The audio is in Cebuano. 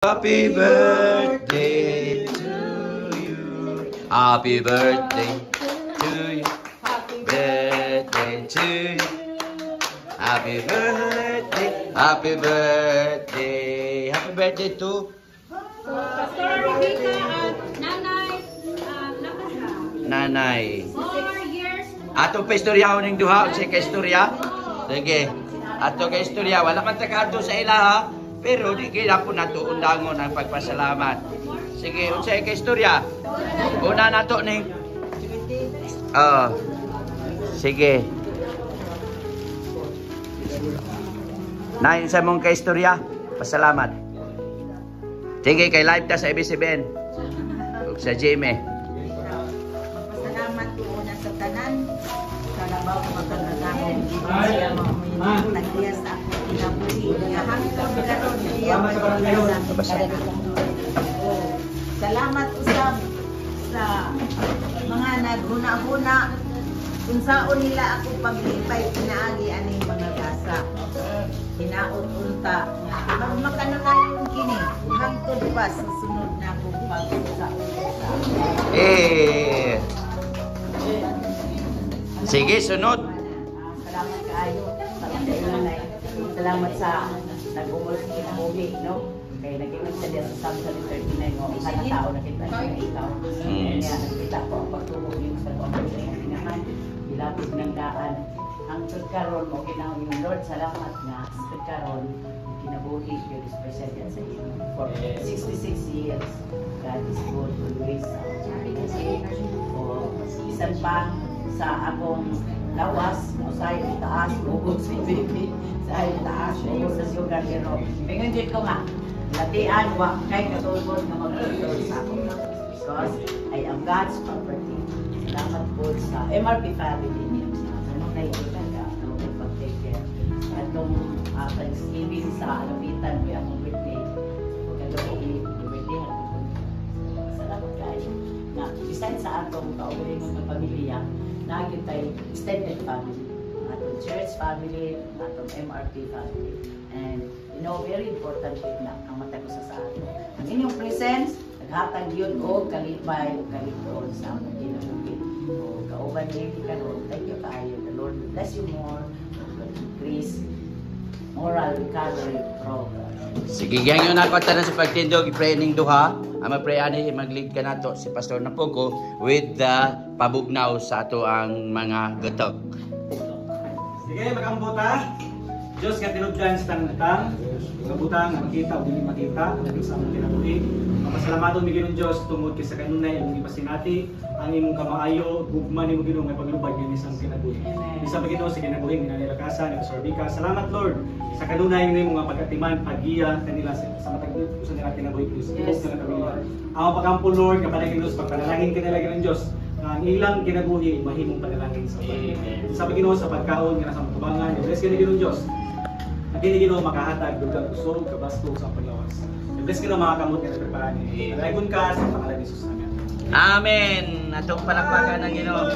Happy birthday to you. Happy birthday to you. Happy Birthday to you. Happy birthday. Happy birthday. Happy birthday to Pastor Rebecca at Nanay Lakasa. Nanay. More years to Atong paistorya ning duha, unsay ka istorya? Sige. Ato ka istorya, wala man ta kaadto sa ila ha, pero di kay po nato undangon ang pagpasalamat. Sige, unsay ka istorya? Una nato ning. Oo. Sige. Nay, unsa mong ka istorya? Pasalamat. Sige, kay live ta sa ABS-CBN. Ug sa GMA. Magpasalamat ko una sa tanan sa labaw makagagahom siya mga nagdiya sa ako kinabuhi nga hangtod karon diya pa Babasa. Oh, salamat usab sa mga naghuna-huna unsaon nila ako paglipay pinaagi aning mga gasa. Hinaot unta nga magmakanunayon kini hangtod pa sa sunod na akong pag-usaon sa Eh. Sige, sunod. Salamat kaayo sa nanay. Salamat sa nag-umol sa kinabuhi, no? Kay naging sa diya sa Psalm 39 mo, ang kada tao nakita niya ikaw. Kaya nakita ko ang pagtubo niyo sa kong sa iyong inahan, ilapit ng daan. Hangtod karon mo ginahong yung Lord, salamat nga hangtod karon kinabuhi yun special yan sa iyo for 66 years. God is good always. O, bisan pa sa akong lawas, usay taas, ugod si baby, sa taas, ugod sa sugar, pero ingon jud ko nga, latian, wa kay katulgon nga mag-control sa akong lawas because I am God's property. Salamat po sa MRP family niyo. Kanunay ko talaga, no, pag-take care. Atong Thanksgiving sa Alapitan, may akong birthday. Pagkagabi, birthday, salamat kayo. Na, besides sa atong kaugalingon nga pamilya, naa gyud tay extended family. Atong church family, atong MRP family. And very important yun na ang matag usa sa ato. Ang inyong presence, naghatag yun og kalipay o kalipon sa among kinabuhi. O kauban niyo karon, thank you kaayo. The Lord will bless you more, will increase moral recovery program. Sige, gyang yun ako tanan sa pagtindog, i-pray ning duha. Ang mag-pray ani, mag-lead ka nato si Pastor Napogo with the pabugnaw sa ato ang mga gutok. Sige, mag-ampo ta. Diyos nga tinubdan sa tanang atang, mga butang nga makita o dili makita, ang sa among kinabuhi. Mapasalamaton mi, Ginoong Diyos, tungod kay sa kanunay imong ipasinati ang imong kamaayo, gugma nimo, Ginoo, nga paglubad nga sa among kinabuhi. Bisan pa, Ginoo, sa kinabuhi nga nilakasan ni Pastor Vika. Salamat, Lord, sa kanunay nimo nga pag-atiman, paggiya kanila sa matag usa nila kinabuhi, Diyos. Yes, nila pamilya. Lord. Ang pagampo, Lord, nga panagin Diyos, pagpanalangin kanila, Ginoong Diyos, nga ang ilang kinabuhi mahimong panalangin sa uban. Sa Ginoo sa pagkaon nga nasa matubangan, i-bless kini, Ginoong Diyos. At kini, Ginoo, makahatag dugang kusog, kabaskog sa paglawas. I-bless kini mga kamot nga nagprepara ni. Dalaygon ka sa pangalan ni Jesus. Amen. Amen. Atong palakpakan ng Ginoo.